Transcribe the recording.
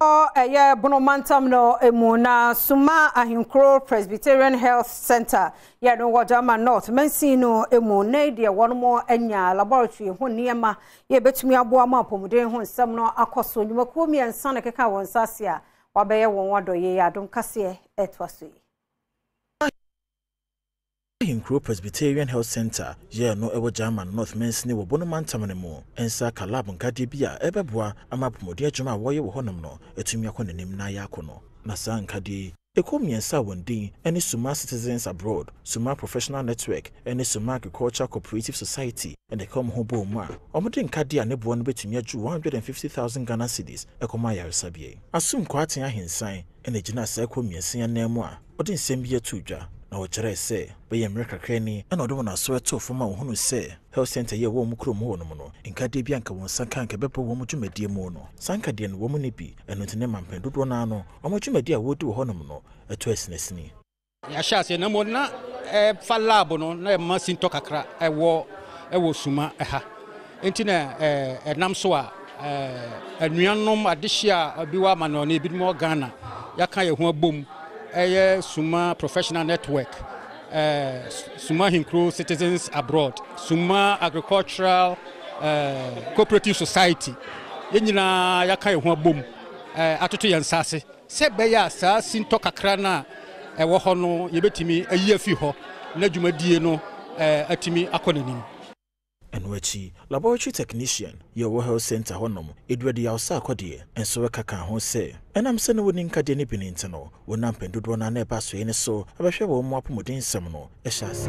Ɛyɛ Bono mantam no mu na Suma Ahenkuro Presbyterian Health Center yɛ no wɔ German North mansin no mu na deɛ wɔn anya laboratory ho nneɛma yɛbɛtumi aboa ma apɔmuden ho nsɛm no akɔ so. Nnwumakuo mmiɛnsa na keka wɔn nsa ase a wabɛyɛ wɔn adɔyɛ yɛ adom kaseɛ ɛtoa so yi. Ahenkuro Presbyterian Health Center yɛɛ no ɛwɔ German North mansini wɔ Bono mantam no mu nsa ka lab nkadeɛ bi a ɛbɛboa ama apɔmuden adwuma a wɔyɛ wɔ hɔnom no atumi akɔ n'anim na ayɛ akɔ no. Na saa nkadeɛ yi, ekuo mmiɛnsa a wɔn din ne Suma Citizens Abroad, Suma Professional Network ne Suma Agriculture Cooperative Society ɛna ɛka wɔn ho bɔɔ mu a wɔde nkadeɛ a ne boɔ no bɛtumi aduru 150,000 Ghana cedis ɛkɔma ayaresabea yi. Asom Kwaten Ahensan ɛna gyina saa ekuo mmiɛnsa yi anan mu a ɔde nsɛm bi ato dwa na ɔkyerɛɛ sɛ bɛyɛ mmerɛ kakra ni ɛna ɔde wɔn aso ɛtoo fam a wɔhunu sɛ health center yi a ɛwɔ wɔn kurom hɔ nom no, nkadeɛ bi anka wɔn nsa ka anka ɛbɛbɔ wɔn dwumadie mu no, saa nkadeɛ no wɔn ne bi. Ɛno nti ne ma mpɛn dodoɔ naa no wɔn dwumadie a wɔredi wɔ hɔnom no ɛtɔ asinasini. Yɛahyɛ aseɛ na mmom na ɛfa lab no na ɛma sintɔ kakra ɛwɔ Suma ɛha, nti na ɛnam so a anuanom adehye a bi wɔ amanɔne, ebinom wɔ Ghana, yɛaka yɛn ho abom ɛyɛ Suma Professional Network, Suma Ahenkuro Citizens Abroad, Suma Agricultural Cooperative Society, yɛn nyinaa yɛaka yɛn ho abom atoto yɛn nsa ase sɛ ɛbɛyɛ a saa sintɔ kakra no a ɛwɔ hɔ no yɛbɛtumi ayi afi hɔ na dwumadie no atumi akɔ n'anim. Ɛno akyi, laboratory technician yɛ wɔ health center hɔnom, Edward Yawsa Akɔdeɛ, nso ɛka ka ho sɛ ɛnam sɛ ne wɔni nkadeɛ no bi ne nti no, wɔnam mpɛn dodoɔ no a na ɛba soɛ ne so ɛbɛhwɛ wɔn mu apɔmuden nsɛm no ɛhyɛ ase.